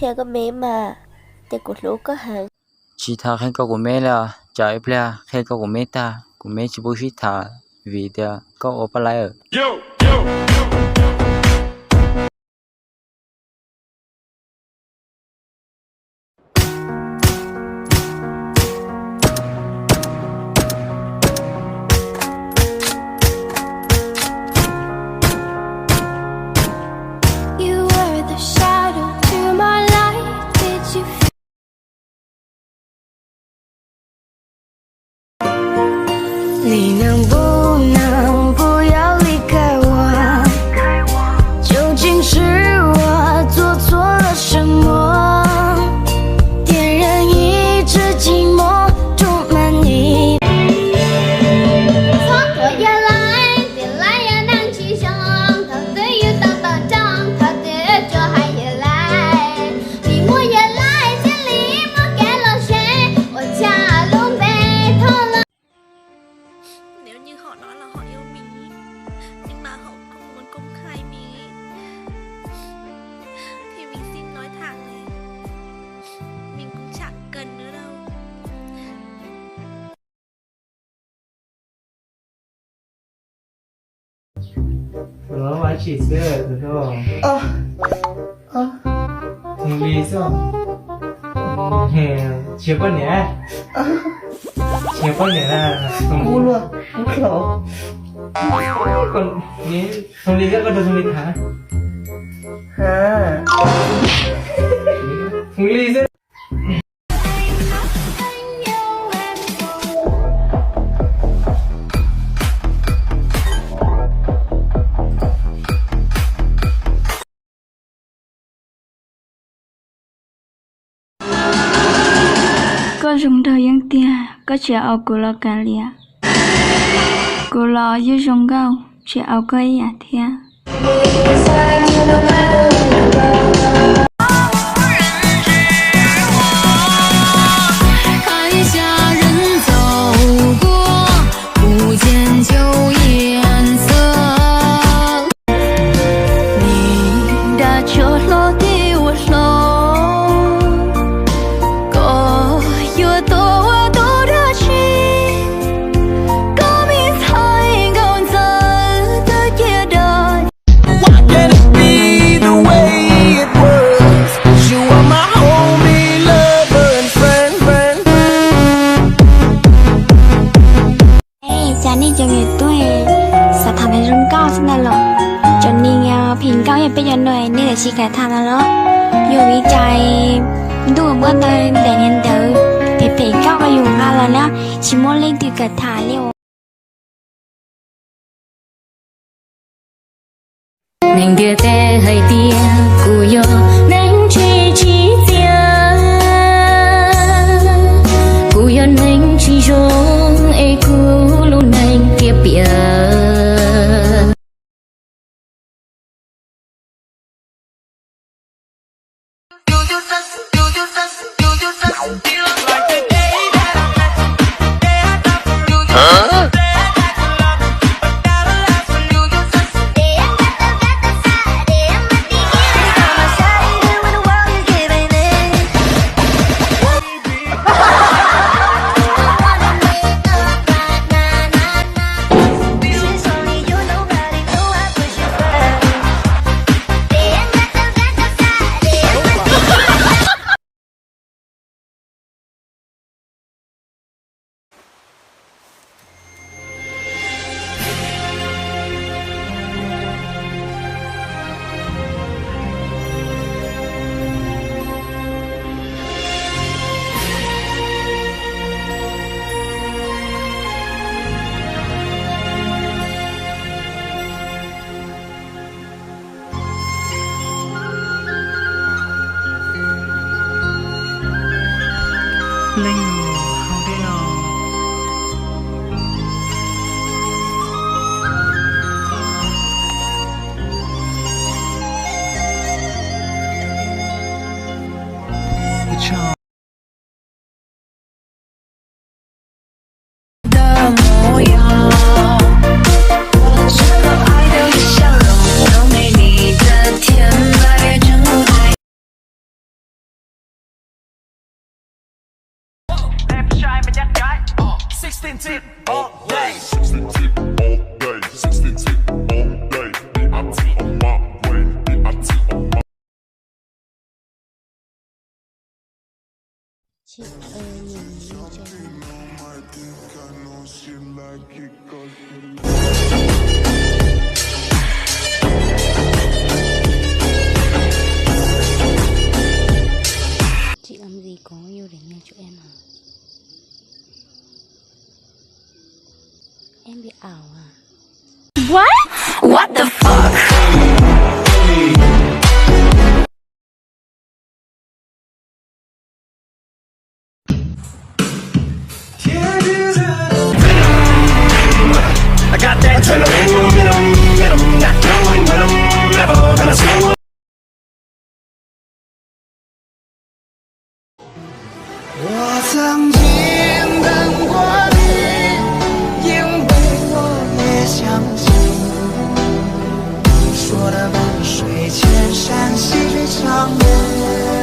Qhia koj me mas, ces kuv hlub koj heev. Tsis tham qhia koj kuv me li, tsam ib pliag qhia koj kuv me tag kuv me tsis pub sib tham vim tias koj ua paj laib. Txhob thuam yawg laus, tiam laus yog neeg tsis zoo, thaum twg yus tau tau rooj, thaum twg tsuas hais yawg laus. Vim muaj yawg laus thiaj li muaj kev lom zem, ua tshaj lub npe thoob lawm. Nếu như họ nói là họ yêu mình, nhưng mà họ không muốn công khai mình, thì mình xin nói thẳng này, mình cũng chẳng cần nữa đâu. Tus no maj tshim xwb tus no. Thoob Lis xwb. Tsis yog poj niam. Tsis yog poj niam na. Kuv luag, kuv hlob. Thoob Lis xwb, koj rau Thoob Lis tham. Thoob Lis xwb. Koj zoo nraug yeeb tiag, koj tsis aus kuv los kav liam. Kuv los yeej zoo nkauj, tsis aus koj ib yam thiab. Nim dab tsov hlob thiab ua hlob, koj yuav tuaj ua tus dab tsi? Koj me ntxhais nkauj ntxawm twb ciaj dab. Cas nej cov viv ncaus xav tham ntawv zoo nkauj xwb ntag los? Cov neeg phim nkauj yog peb cov no nej tsis kam tham mas los? Yog vim cas ntuj muab tau daim niag ntawv phem phem nkauj rau yus nqa los na, tsis muaj leej twg kam tham li os. Neeg ntiaj teb hais tias kuv yog neeg tsis tsim txiaj, kuv yog neeg tsis zoo es kuv lub neej tiag piam. Leej hau dej os. Sixteen tips all day. Sixteen tips all day. Sixteen tips all day. B I T on my way. B I T on my Tsis, nim no ces tsis làm gì, có nhiều để nghe cho em à. Em bị ảo à? What? What the fuck? I got that adrenaline, momentum, momentum, not knowing when I'm ever gonna slow 我曾经等过你，因为我也相信你说的万水千山细水长流。